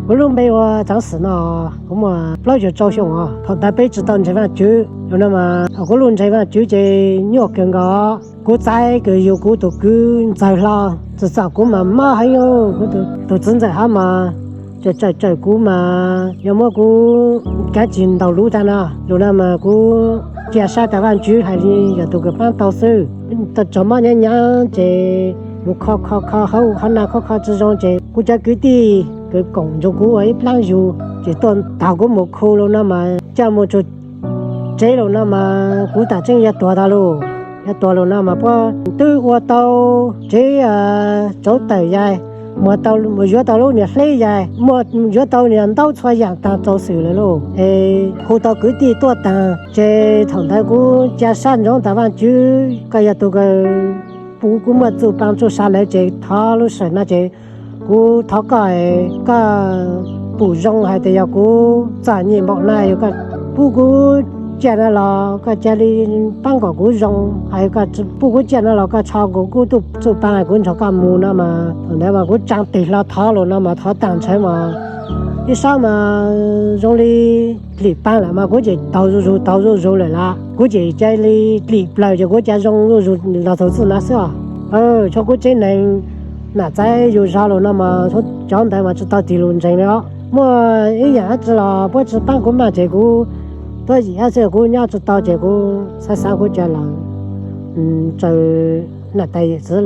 Kuv lub npe ua Txaav Xwm no, kuv muaj plaub caug rau xyoo os. Thaum ntawd peb tsis tau ntseeg Vaajtswv los no mas, thaum kuv lub ntseeg Vaajtswv ces nyuaj kawg nkaus. Kuv txais kws yug kuv tus kwv ntxawg hlo, txawm txom kuv mas mob heev. Kuv tus txiv ntxawm hab mas txawm txawm kuv mas yog muab kuv kav tsis ntaus lub tag no. Los no mas kuv cia sab tas Vaajtswv hais li yog tus kws paab tau xwb. Tau tsaug mob nyab nyab ces mus kho kho kho hauv hauv naj kho kho tsis zoo ces kuv cov kwv tij kws koom nrug kuv ua ib plaab yug ces tuaj taag kuv mus khu los no mas coj mus txug tsev los no mas kuv tam tseeb yuav tuag tag lauj. Yuav tuag los no mas puab twb ua tau tsev tsauv tawm yaig, muab tau, yuav tau lub niag hleb yaig, muab, yuav tau niag ntaub txhua yaam taag rau xwm lawm lauj. Es hu tau kwv tij tuaj taag ces thaum ntawd kuv ca sab ntsoov tas Vaajtswv, koj yog tus kws pub kuv muaj txuj paa txuj sa lawm ces thov lub sij hawm no ces kuv thov koj, koj pum zoo hais tias yog kuv txom nyem npaum na, yog koj pub kuv ciaj no los koj ca li paab kom kuv zoo, hais koj tsis pub kuv ciaj no los koj tso kuv kuv txuj paa kuv nrog koj mus no mas. Thaum ntawd mas kuv tsaa tes hlo thov los no mas thov taag nrho mas ib sab mas zoo li dlim paa lawm mas kuv ces taug zuj zus taug zuj zus lawm lauj. Kuv ces ca li dlim plaws ces kuv ca zoo zuj zus los txug txij no xwb os. Tshuav kuv tsev neeg nam txais yug zog los no mas cov ntawd mas tsis tau tig lug ntseeg li os. Muaj ib yaam dab tsi los puab tsis paab kuv maj ces kuv tuab yim dab tsi kuv nyob tsis tau ces kuv xaav xaav kuv ca los tsaws nam tais yawm txiv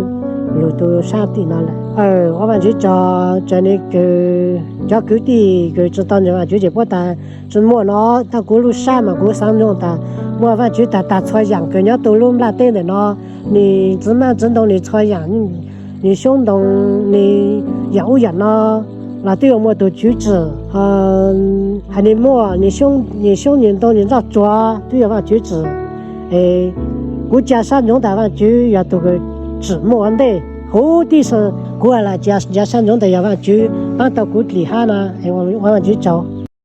lug tu sab tim no lawm. Ua Vaajtswv tsaug, tsaws nws kws cov kwv tij kws tsis tau ntseeg Vaajtswv ces puab tas tsis muaj no. Tau kuv lub sab mas kuv xaav nug tas muaj Vaajtswv tag tag txhua yaam kws nyob tu lub nplaj teb ntawm no, nws txiv maj txiv ntoo, nws txhua yaam, nws xyoob ntoo, nws yaam ub yaam no los twb yuav muaj tus tswv tsim. Hais nws muaj, nws xyoob nws ntoo nws nroj tsuag twb yuav Vaajtswv tsim. Es kuv ca sab ntsoov tas Vaajtswv yog tus kws tsim muaj ua ntej huv tib si. Kuv lam ca sab ntsoov tas yog Vaajtswv paab tau kuv dlim hab na, ua Vaajtswv tsaug.